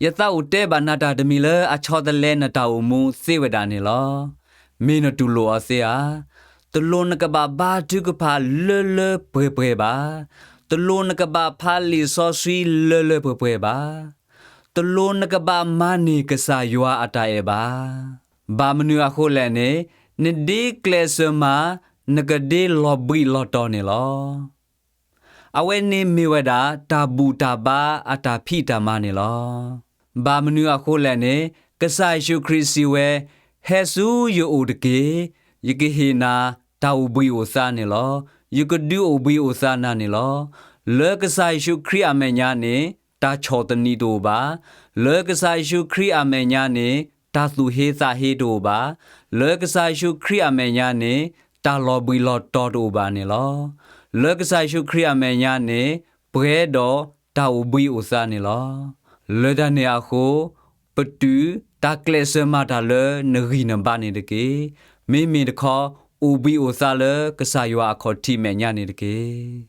ယသးအိၣ်တဲဘၣ်နၤတၢ်တမံၤလၢအဆီတလဲနတၢ်အိၣ်မူသ့ဝဲဒၣ်န့ၣ်လီၤ. မ့ၢ်နတူၢ်လိာ်အီၤသ့ဧါ. တလိၣ်နကဘၣ်ဘါထုကဖၣ်လၢလၢပှဲၤပှဲၤဘၣ်. တလိၣ်နကဘၣ်ဖးလံာ်စီဆှံလၢလၢပှဲၤပှဲၤဘၣ်. တလိၣ်နကဘၣ်မၤန့ၢ်ကစၢ်ယွၤအတၢ်အဲၣ်ဘၣ်. ဘၣ်မနုၤအဃိလဲၣ်န့ၣ်, နဒ်ကျဲးစၢးမၤ, နကဒ်လီၤဘှံးလီၤတီၤန့ၣ်လီၤ. အဝဲန့ၣ်မ့ၢ်ဝဲဒၣ်တၢ်ဘူၣ်တၢ်ဘါအတၢ်ဖံးတၢ်မၤန့ၣ်လီၤ. ဘၣ်မနုၤအဃိလဲၣ်န့ၣ်, ကစၢ်ယ့ၣ်ၡူးခရံာ်စံးဝဲ, ဟဲဆူယအိၣ်တက့ၢ်. ယကဟ့ၣ်နၤတၢ်အိၣ်ဘှံးအိၣ်သါန့ၣ်လီၤ. ယကဒုးအိၣ်ဘှံးအိၣ်သါနၤန့ၣ်လီၤ. လၢကစၢ်ယ့ၣ်ၡူးခရံာ်အမဲာ်ညါန့ၣ်, တၢ်ဆီၣ်သနံးတအိၣ်ဘၣ်. လၢကစၢ်ယ့ၣ်ၡူးခရံာ်အမဲာ်ညါန့ၣ်, တၢ်သူၣ်ဟ့သးဟ့တအိၣ်ဘၣ်. လၢကစၢ်ယ့ၣ်ၡူးခရံာ်အမဲာ်ညါန့ၣ်, တၢ်လီၤဘှံးလီၤတီၤတအိၣ်ဘၣ်န့ၣ်လီၤ. လၢကစၢ်ယ့ၣ်ၡူးခရံာ်အမဲာ်ညါန့ၣ်, ပှဲၤဒီးတၢ်အိၣ်ဘှံးအိၣ်သါန့ၣ်လီၤ. လၢတၢ်န့ၣ်အဃိ, ပတုာ်တၢ်ကျဲးစၢးမၤတၢ်လၢနဂံၢ်နဘါန့ၣ်တက့ၢ်. မ့မ့ၢ်တခီ, အိၣ်ဘှံးအိၣ်သါလၢကစၢ်ယွၤအခီၣ်ထံးမဲာ်ညါန့ၣ်တက့ၢ်.